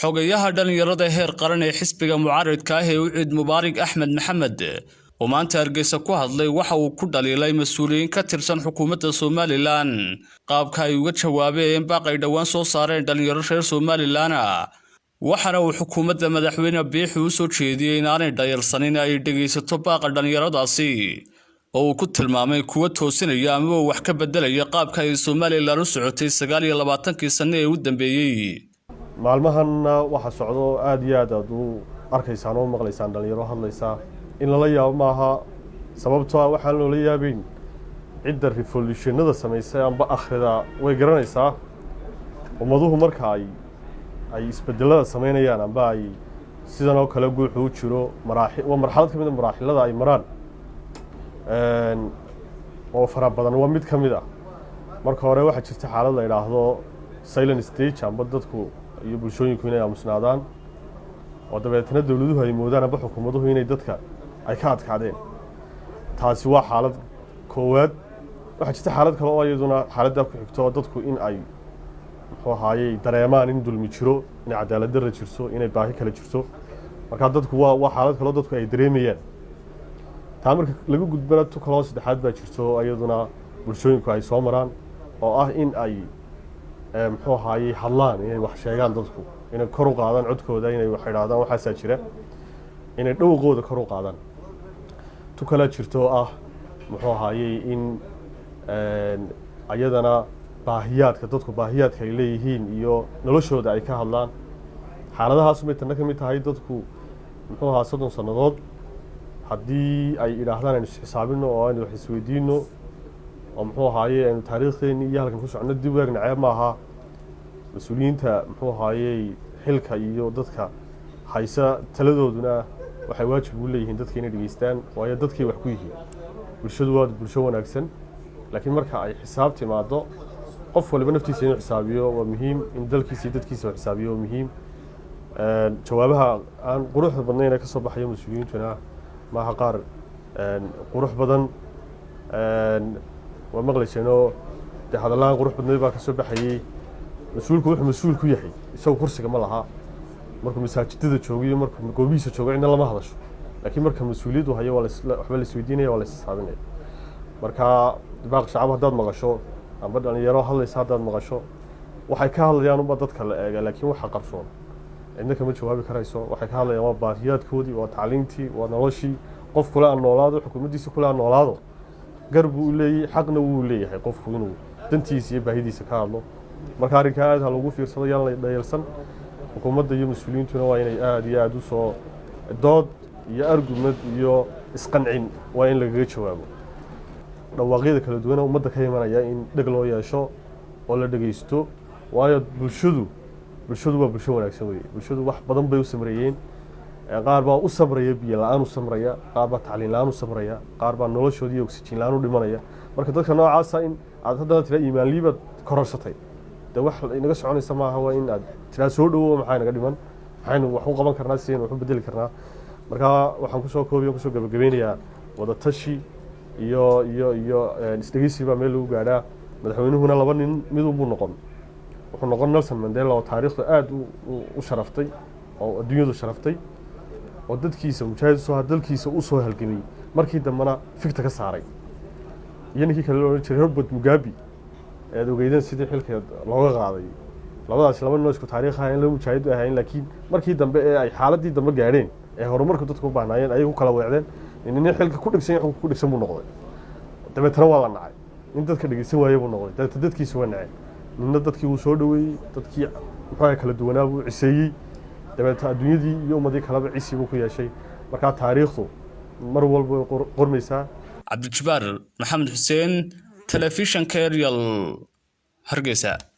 Xogayaha dhallinyarada heer qaran ee xisbiga mucaaridka ah ee UCID, Mubaarik Axmed Maxamed, oo maanta Hargeysa ku hadlay, waxa uu ku dhaliilay mas-uuliyiin ka tirsan xukuumadda Somaliland qaabka ay uga jawaabeen baaq ay dhowaan soo saareen dhallinyaro reer Somaliland. Waxaana uu xukuumadda Madaxweyne Biixi u soo jeediyey in aanay dhayalsanin ay dhegaysato baaqa dhallinyaradaasi, oo uu ku tilmaamay kuwa toosinaya amaba wax ka beddelaya qaabka ay Somaliland u socotay 29-kii sanno ee u dambeeyey. Maalmahanna waxaa socdo aada iyo aad aad u arkaysaan oo maqlaysaan dhalinyaro hadlaysaa. In lala yaabo maaha, sababtoo ah waxaan loola yaabeyn cidda revolutionada samaysay amba akhrida way garanaysaa. Ummaduhu marka ay isbedelada samaynayaan amba ay sidan oo kale guuxu u jiro, maraaxi waa marxalad ka mid a maraaxilada ay maraan oo fara badan, waa mid ka mid ah. Marka hore waxaa jirta xaalad la idhaahdo silent stage, amba dadku iyo bulshooyinku inay aamusnaadaan, oo dabeetna dowladuhu ay moodaan amba xukuumaduhu inay dadka ay ka adkaadeen. Taasi waa xaalad koowaad. Waxaa jirta xaalad kale oo iyaduna xaaladdaa ku xigto, oo dadku in ay, muxuu ahaayey, dareemaan in dulmi jiro, inay cadaalad darra jirto, inay baahi kale jirto. Markaa dadku waa xaalad kaleo dadku ay dareemayaan. Taa marka laga gudbana, tu kaloo saddexaad baa jirto oo iyaduna bulshooyinku ay soo maraan, oo ah in ay, muxuu ahaayey, hadlaan, inay wax sheegaan dadku, inay kor u qaadaan codkooda, inay wax idhaahdaan waxaasaa jira, inay dhowqooda kor u qaadaan. Tu kalaa jirto oo ah, muxuu ahaayey, in ayadana baahiyaadka dadku, baahiyaadka ay leeyihiin iyo noloshooda ay ka hadlaan. Xaaladahaas bay tanna ka mid tahay. Dadku, muxuu ahaa, 30 sannadood haddii ay idhaahdaan aynu isxisaabino oo aynu wax isweydiino oo, muxuu ahaaye, aynu taariikhdeeni iyo halkan ku socono dib u eegna, ceeb maaha. Mas-uuliyiinta, muxuu ahaayey, xilka iyo dadka haysa taladooduna waxay waajib ugu leeyihiin dadka inay dhegeystaan, waayo dadkay wax ku yihiin. Bulshadu waa bulsho wanaagsan, laakiin marka ay xisaab timaado, qof waliba naftiisa inuu xisaabiyo waa muhiim, in dalkiisa iyo dadkiisa uu xisaabiyo waa muhiim. Jawaabaha aan quruxda badnayn ee ka soo baxayo mas-uuliyiintuna maaha qaar qurux badan. Waa maqlayseenoo dee, hadallahan qurux badnayd baa ka soo baxayey. Mas-uulku wuxuu mas-uul ku yahay, isagu kursiga ma laha. Markuu masaajidada joogo iyo markuu goobihiisa joogo, cidna lama hadasho, laakiin marka mas-uuliyaddu hayo, waa waxba la isweydiinaya, waa la isxisaabinaya. Marka baaq shacab haddaad maqasho amba dhalinyaro hadlaysa haddaad maqasho, waxay ka hadlayaan unba dadka la eega, laakiin waxa qarsoon cidna kama jawaabi karayso. Waxay ka hadlayaan waa baahiyaadkoodii, waa tacliintii, waa noloshii. Qof kule aan noolaado, xukuumaddiisa kule aan noolaado, gar buu u leeyahy, xaqna wuu leeyahay qofku inuu dantiisa iyo baahidiisa ka hadlo. Marka arrinkaa aad ha lagu fiirsado, yaan la dhayalsan. Xukuumadda iyo mas-uuliyiintuna waa inay aada iyo aada u soo dood iyo argument iyo isqancin waa in lagaga jawaabo dhawaaqyada kala duwan ee ummadda ka imanaya, in dheg loo yeesho oo la dhegeysto, waayo bulshadu waa bulsho wanaagsan weye. Bulshadu wax badan bay u samreeyeen. Qaar baa u samraya biyo la-aan u samraya, qaar baa tacliin la-aan u samraya, qaar baa noloshoodii oxygen la-aan u dhimanaya. Marka dadka noocaasa in aad haddana tiraa iimaanliibaad kororsatay, dee wax inaga soconaysa maaha. Waa in aad tiraa soo dhowo, maxaa inaga dhiman, maxaynu wax u qaban karnaa, sidaynu wax u bedeli karnaa? Marka waxaan kusoo koobiya, kusoo gabagabeynayaa, wadatashi iyo isdhegeysi baa meel lagu gaadhaa. Madaxweynuhuna laba nin midunbuu noqon. Wuxuu noqon Nelson Mandela, oo taariikhda aada u sharaftay oo adduunyadu sharaftay, oo dadkiisa mujaahid usoo dalkiisa usoo halgamay, markii dambena figta ka saaray, iyo ninkii kale loo odhan jiray Robert Mugabe ee aad ogeydeen sidii xilka looga qaaday. Labadaasi laba nin oo isku taariikh ahayn, laba mujaahid ahayn, laakiin markii dambe ee ay xaaladii dambe gaadheen ee horumarka dadka u baahnaayeen ayay ku kala weecdeen. Nin xilka ku dhegsan, xukunka ku dhegsan buu noqday, dabeetana waa la nacay. Nin dadka dhegeysan waaye buu noqday, dabeetna dadkiisi waa naceen. Ninna dadkii wuu soo dhoweeyey, dadkii, muxuu, kala duwanaa buu ciseeyey, dabeetna adduunyadii iyo ummadii kaleba cisi buu ku yeeshay. Markaa taariikhdu mar walba way qormaysaa. Cabdijabaar Maxamed Xuseen, telefishanka Eryal, Hargeysa.